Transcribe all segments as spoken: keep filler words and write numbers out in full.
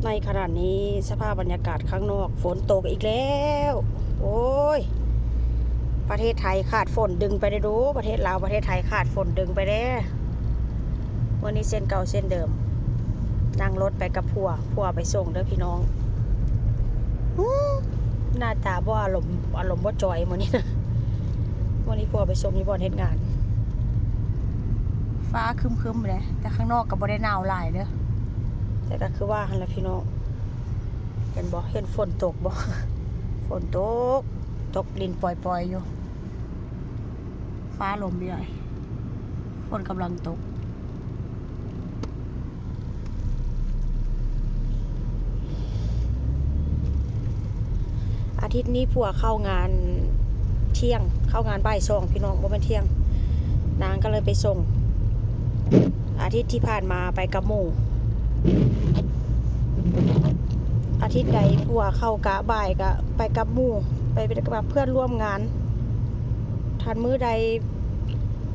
ในขณะนี้สภาพบรรยากาศข้างนอกฝนตกอีกแล้ว โอ้ย ประเทศไทยขาดฝนดึงไปได้ดู ประเทศลาว ประเทศไทยขาดฝนดึงไปแด้ มื้อนี้เส้นเก่าเส้นเดิม นั่งรถไปกับผัว ผัวไปส่งเด้อพี่น้อง หน้าตาบ่อารมณ์ อารมณ์บ่จอยมื้อนี้นะ มื้อนี้ผัวไปส่งอยู่บ่อนเฮ็ดงาน ฟ้าครึ้มๆเลย แต่ข้างนอกก็บ่ได้หนาวหลายเด้อ แต่ก็คือว่าหั่นล่ะพี่น้อง เห็นบ่ เห็นฝนตกบ่ ฝนตก ตกลินปล่อยๆอยู่ ฟ้าลมเยอะ ฝนกำลังตก อาทิตย์นี้ผัวเข้างานเที่ยง เข้างานบ่ายสองพี่น้อง บ่แม่นเที่ยง นางก็เลยไปส่ง อาทิตย์ที่ผ่านมาไปกับหมู่ อาทิตย์ใดผัวเข้ากะบ่ายกะไปกับหมู่ ไปกับเพื่อนร่วมงาน ถ้ามื้อใด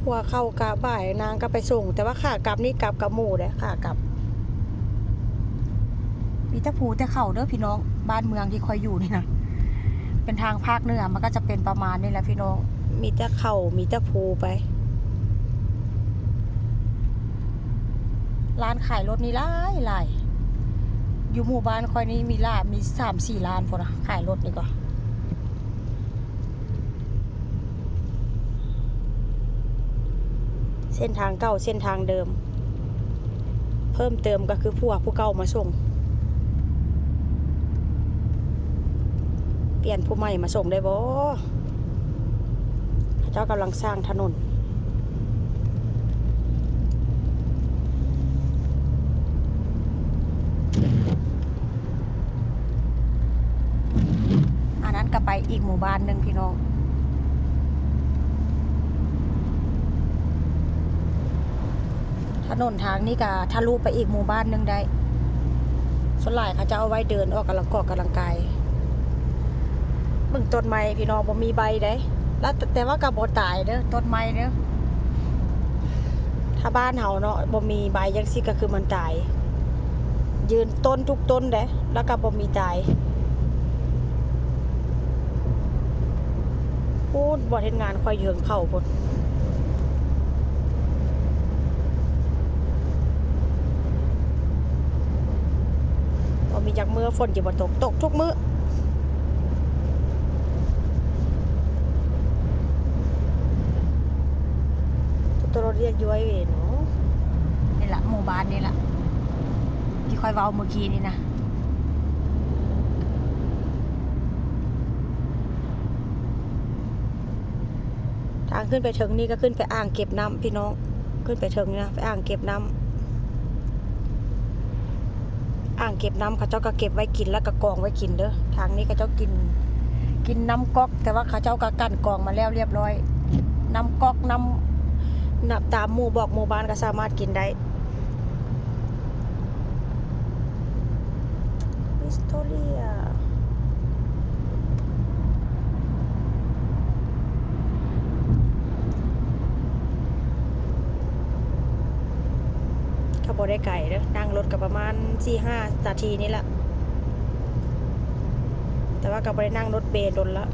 ผัวเข้ากะบ่ายนางก็ไปส่ง แต่ว่าขากลับนี่กลับกับหมู่เด้ ขากลับ มีแต่ภูแต่เขาเด้อพี่น้อง บ้านเมืองที่ข้อยอยู่นี่นะ เป็นทางภาคเหนือ มันก็จะเป็นประมาณนี้แหละพี่น้อง มีแต่เขา มีแต่ภูไป ร้านขายรถนี่หลายหลาย อยู่หมู่บ้านข้อยนี่มีหลาย มีสามสี่ร้านพุ้นนะ ขายรถนี่ก็ เส้นทางเก่า เส้นทางเดิม เพิ่มเติมก็คือผัวผู้เก่ามาส่ง เปลี่ยนผู้ใหม่มาส่งได้บ่ เขาเจ้ากำลังสร้างถนน อันนั้นก็ไปอีกหมู่บ้านหนึ่งพี่น้อง ถนนทางนี้ก็ทะลุไปอีกหมู่บ้านหนึ่งได้ ส่วนหลายเขาจะเอาไว้เดินออกกำลังกอกกำลังกาย เบิ่งต้นไม้พี่น้อง บ่มีใบเด้ แล้วแต่ว่าก็บ่ตายเด้อ ต้นไม้เด้อ ถ้าบ้านเฮาเนาะ บ่มีใบจังซี่ก็คือมันตาย ยืนต้นทุกต้นเด้ แล้วก็บ่มีตาย พู้นบ่อนเฮ็ดงานข้อยอยู่เทิงเขาพู้น บ่มีจักมื้อฝนสิบ่ตก ตกทุกมื้อ ตัวรถเรียกย้อยเวเนาะ นี่ละหมู่บ้านนี่ละ ที่ข้อยเว้าเมื่อกี้นี่นะ ทางขึ้นไปเทิงนี่ก็ขึ้นไปอ่างเก็บน้ำพี่น้อง ขึ้นไปเทิงนี่นะ ไปอ่างเก็บน้ำ อ่างเก็บน้ำเขาเจ้าก็เก็บไว้กินแล้วก็กองไว้กินเด้อ ทางนี้เขาเจ้ากิน กินน้ำก๊อก แต่ว่าเขาเจ้าก็กลั่นกรองมาแล้วเรียบร้อย น้ำก๊อก น้ำ น้ำตามหมู่บอกหมู่บ้านก็สามารถกินได้ Victoria ก็บ่ได้ไกลเด้อ นั่งรถก็ประมาณสี่ห้านาทีนี่แหละ แต่ว่าก็บ่ได้นั่งรถเมล์โดนละ